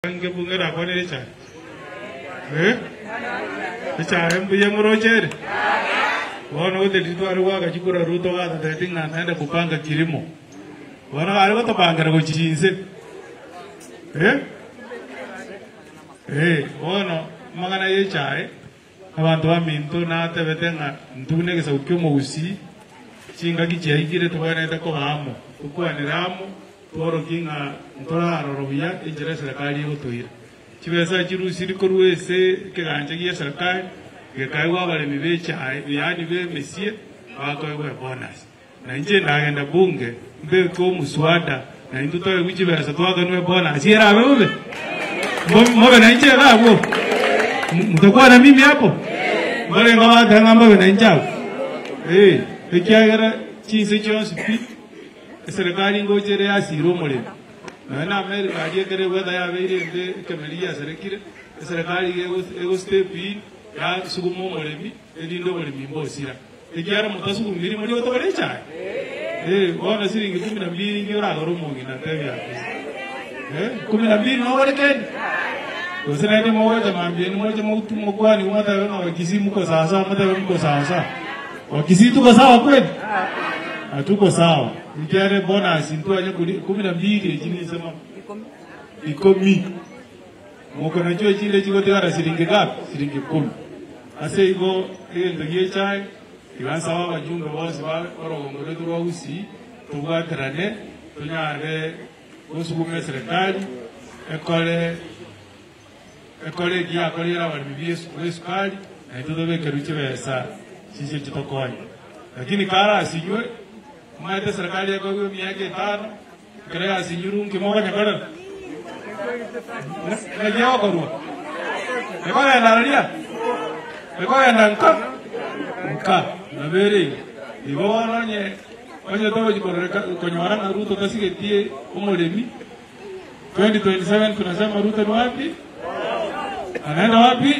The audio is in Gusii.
Inke bunge nakwanire echae? Eh? Echae mbuya moroche ere? Bono gose riria tware goaka chikura Ruto gatotebeti ng'a naende kupanga kilimo. Bono bare gotopangera gochia inse. Eh? Eh, bono amang'ana ya echae, abanto baminto natebete ng'a intwe buna egesaku kia omogusii, chingaki chiaikire tobwenerete koba amo, tokwanere amo, Tworokie ng'a ntorarora buya enchera eserekari egotoira. Chibesa chirusiri korwa ase ekegancha gi'eserekari gekaegwa abaremi b'echae, yaani b'emesie, bakoegwa ebonus. Na inche ndagenda bunge mbeke omuswada na intwe toegwe chibesa twakanwe ebonus erabe bobe? Mobe nainche iga abwo? Mtakuwa na mimi hapo? Mbarenge bagoteba ng'a mbabe nainche abwo? Ee, ekiagera chinse chionsi pi. Eserekari ngocha ere yasiire omoremi. Nonya na America aria ekero eweather yabeire embe ekemeri giasarekire, eserekari iga ego step in yasuguma omoremi erinde oboremi mbosira. Ekiagera motasugumiri moria gotogora echae? Eh, bono siringi kumi na mbili inki oragore omong'ina tebia ake? Eh, kumi na mbili nogore kende? Gose naende mogocha mambia inu moche mokwanigwe motebe ng'a Wakisii mko sawasawa motebe mko sawasawa. Wakisii tuko sawa kweli? Hatuko sawa. Ekiagera ebonus ntwanye koria kumi na mbili echi ninse mono. Ikomi. Moko nachio echinde chigotigara siringi ngapi? Siringi ikomi. Ase igo egento gi'echae tiga nsabe abajumbe bonsi ba orogongo rwaito rwa Gusii tobwaterane tonyare gosuguma eserekari ekore Ekore eki yakoreire abaremi b'esukari, na intwe tobekerwe chibesa chiche chitokonye. Lakini karasinywe, omanyete eserekari ekoigwa emiaka etano, ekero yasinyirwe nki mokonyekorera? Naki egokorwa? Ekogenda aria? Ekogenda nka? Nka. Nabo ere igo. Igo bono onye onye togochi kororeka konyora ng'a Ruto tasigetie omoremi, 2027 tunasema Ruto ni wapi? Anaenda wapi?